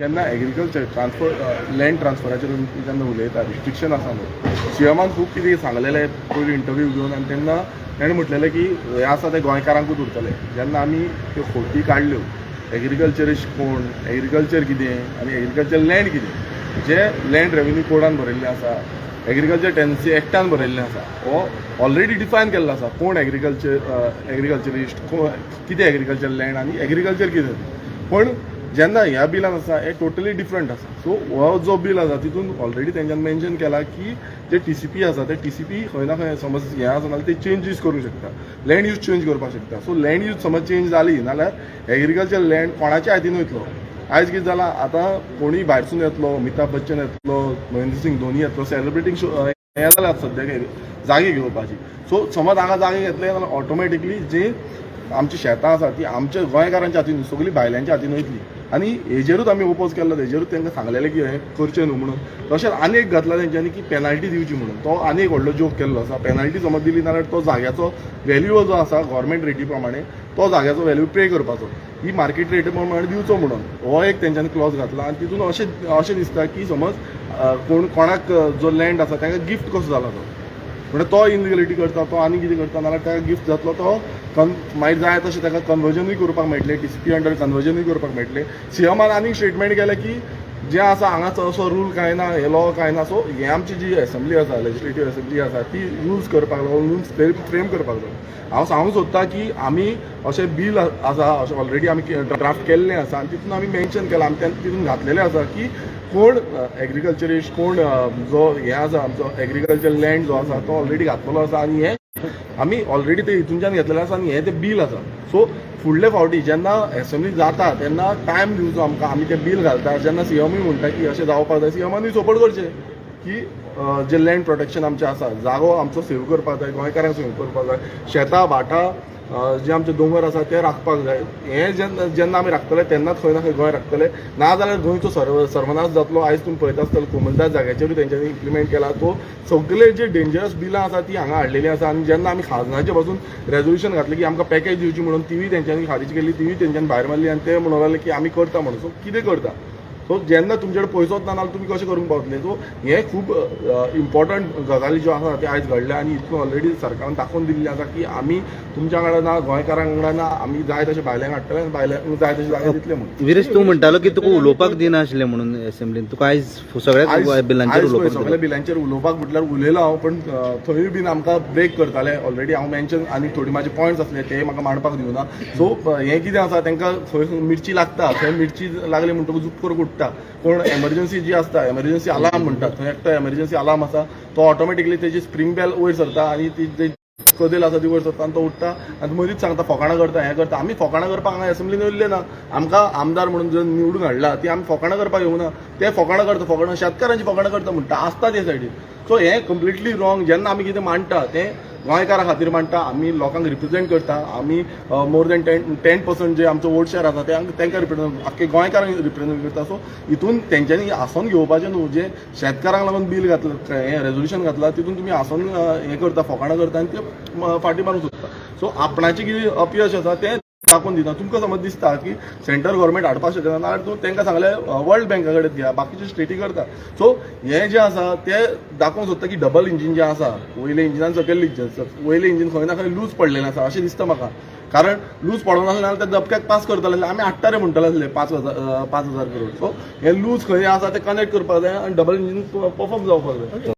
जेन्ना agriculture transfer, land ट्रान्सफराचेर जेन्ना उलयता, रिस्ट्रिक्शन आसा न्हू, सीएमान खूब कितें सांगलेलें पयलीं इंटरव्यू घेवन आनी तेन्ना तेणें म्हटलेलें की हें आसा तें गोंयकारांकूच उरतलें. जेन्ना आमी त्यो खोटी काडल्यो, एग्रीकल्चरिस्ट कोण, एग्रीकल्चर कितें आनी एग्रीकल्चर लँड कितें, जे लँड रेवेन्यू कोडान बरयल्लें आसा, एग्रीकल्चर टेनन्सी एक्टान बरयल्लें आसा, हो ऑलरेडी डिफायन केल्लो आसा कोण एग्रीकल्चरिस्ट, कोण कितें, एग्रीकल्चर लँड आनी एग्रीकल्चर कितें तें. पण जेन्ना ह्या बिलान आसा, हें टोटली डिफरंट आसा. सो हो जो बील आसा, तितून ऑलरेडी तेंच्यान मेन्शन केला की जे टीसीपी आसा, ते टीसीपी खंय ना खंय समज हें आसा जाल्यार ते चेंजीस करूंक शकता, लँड यूज चेंज करपाक शकता. सो लँड यूज समज चेंज जाली नाल्यार एग्रीकल्चर लँड कोणाच्या हातीन वयतलो? आयज कितें जालां, आतां कोणूय भायरसून येतलो, अमिताभ बच्चन येतलो, महेंद्र सिंग धोनी येतलो, सेलिब्रेटींग हें जाल्यार सद्याक जागे घेवपाची. सो समज हांगा जागे घेतले जाल्यार ऑटोमॅटिकली जी आमची शेतां आसा ती आमच्या गोंयकारांच्या हातीन, सगळीं भायल्यांच्या हातीन वयतली. आनी हेजेरूच आमी ओपोज केल्लो, तेजेरूच तांकां सांगलेलें की हें करचें न्हू म्हणून. तशेंच आनी एक घातला तेंच्यांनी की पेनाल्टी दिवची म्हणून. तो आनी एक व्हडलो जोक केल्लो आसा. पेनाल्टी समज दिली जाल्यार तो जाग्याचो व्हॅल्यू जो आसा, गव्हर्मेंट रेटी प्रमाणे तो जाग्याचो व्हॅल्यू पे करपाचो, ही मार्केट रेटी प्रमाणे दिवचो म्हणून हो एक तेंच्यांनी क्लॉज घातला. आनी तितून अशें अशें दिसता की समज कोण कोणाक जो लँड आसा तांकां गिफ्ट कसो जाला तो, म्हणजे तो इनलिगलिटी करता, तो आनी कितें करता, नाल्यार ताका गिफ्ट जातलो तो कन मागीर जाय तशें ताका कन्वर्जनूय करपाक मेळटलें, टीसीपी अंडर कन्वर्जनूय करपाक मेळटलें. सीएमान आनीक स्टेटमेंट केलें की जें आसा हांगा असो रूल कांय ना, हे लॉ कांय ना. सो हें आमची जी एसेंब्ली आसा, लेजिस्लेटीव एसेंब्ली आसा, ती रुल्स करपाक लागून, रुल्स फ्रेम करपाक लागून हांव सांगूंक सोदता की आमी अशें बील आसा, अशें ऑलरेडी आमी ड्राफ्ट केल्लें आसा आनी तितून आमी मेन्शन केलां, आमी तितून घातलेलें आसा की कोण एग्रीकल्चरिस्ट, कोण जो हें आसा, आमचो एग्रीकल्चर लँड जो आसा तो ऑलरेडी घातलेलो आसा आनी हें आमी ऑलरेडी ते हितूनच्यान घेतलेलें आसा आनी हें तें बील आसा. सो फुडले फावटी जेन्ना एसेंब्ली जाता तेन्ना टायम दिवचो आमकां. आमी तें बील घालता जेन्ना सीएमूय म्हणटा की अशें जावपाक जाय, सीएमानूय सपोर्ट करचें की जे लँड प्रोटेक्शन आमचें आसा, जागो आमचो सेव करपाक जाय, गोंयकारांक सेव करपाक जाय, शेतां भाटां, जे आमचे दोंगर आसा ते राखपाक जाय. हें जेन्ना जेन्ना आमी राखतले तेन्नाच खंय ना खंय गोंय राखतले, ना जाल्यार गोंयचो सर्वनाश जातलो. आयज तुमी पळयता आसतले, कोमलदास जाग्याचेरूय तेंच्यांनी इम्प्लिमेंट केला. तो सगळे जे डेंजरस बिलां आसा ती हांगा हाडलेली आसा. आनी जेन्ना आमी खाजनाचे पासून रेजोल्युशन घातलें की आमकां पॅकेज दिवची म्हणून, तिवूय तेंच्यांनी खारीज केली, तिवूय तेंच्यांनी भायर मारली आनी ते म्हणूंक लागले की आमी करता म्हणून. सो कितें करता? सो जेन्ना तुमचे कडेन पयसोच ना जाल्यार तुमी कशें करूंक पावतले? सो हें खूब इम्पॉर्टंट गजाली ज्यो आसा ते आयज घडल्या आनी इतून ऑलरेडी सरकारान दाखोवन दिल्लें आसा की आमी तुमच्या वांगडा ना, गोंयकारां वांगडा ना, आमी जाय तशें भायल्यांक हाडटले आनी भायल्यांक जाय तशें जागे दितले म्हणून. विरेश, तूं म्हणटालो की तुका उलोवपाक दिनाशिल्लें म्हणून असेंब्लीन. तुका आयज सगळ्याच बिलांचेर आयज पळय उलोवपाक सगळ्या दिलें. बिलांचेर उलोवपाक म्हटल्यार उलयलो हांव, पण थंय बीन आमकां ब्रेक करताले. ऑलरेडी हांव मेन्शन आनी थोडी म्हाजे पॉयंट्स आसले, ते म्हाका मांडपाक दिवना. सो हें कितें आसा, तांकां खंय मिरची लागता, थंय मिरची लागली म्हणटकूच झूप करून उठ्ठा कोण. एमर्जन्सी जी आसता, एमर्जन्सी अलार्म म्हणटात, थंय एकटो एमर्जन्सी अलार्म आसा, तो ऑटोमॅटिकली तेजी स्प्रींग बेल वयर सरता आनी ती जी कदेल आसा ती वयर सरता आनी तो उठ्ठा आनी मदींच सांगता, फकाणां करता, हें करता. आमी फकाणां करपाक हांगा एसेंब्लीन येयल्ले ना. आमकां आमदार म्हणून जर निवडून हाडला ती आमी फकाणां करपाक येवना. ते फकाणां करता, फकाणां, शेतकारांची फकाणां करता म्हणटा आसता ते सायडीन. सो हें कंप्लिटली रॉंग. जेन्ना आमी कितें मांडटा तें गोंयकारां खातीर मांडटा. आमी लोकांक रिप्रेझेंट करता. आमी मोर दॅन 10% जे आमचो वोट शेअर आसा ते तांकां रिप्रेझेंट, आख्खे गोंयकारांक रिप्रेझेंट करता. सो हितून तेंच्यांनी आसोन घेवपाचें न्हू. जे शेतकारांक लागून बील घातलं, हें रेजोल्युशन घातलां, तितून तुमी आसोन हें करता, फकाणां करता आनी ते फाटीं मारूंक सोदता. सो आपणाचें कितें अपयश आसा तें दाखोवन दिता. तुमकां समज दिसता की सेंट्रल गव्हर्मेंट हाडपाक शकना नाल्यार तूं तांकां सांगलें वर्ल्ड बँका कडेन घ्या, बाकीचे स्टेटी करता. सो हें जें आसा तें दाखोवंक सोदता की डबल इंजीन जें आसा, वयलें इंजिनान सकयलें इंजीन, वयलें इंजीन खंय ना खंय लूज पडलेलें आसा अशें दिसता म्हाका. कारण लूज पडोंक नासलें जाल्यार ते धपक्याक पास करतले आसले, आमी हाडटा रे म्हणटले आसले 5,000 5,000 करोड. सो हें लूज खंय आसा तें कनेक्ट करपाक जाय आनी डबल इंजीन परफॉर्म जावपाक जाय.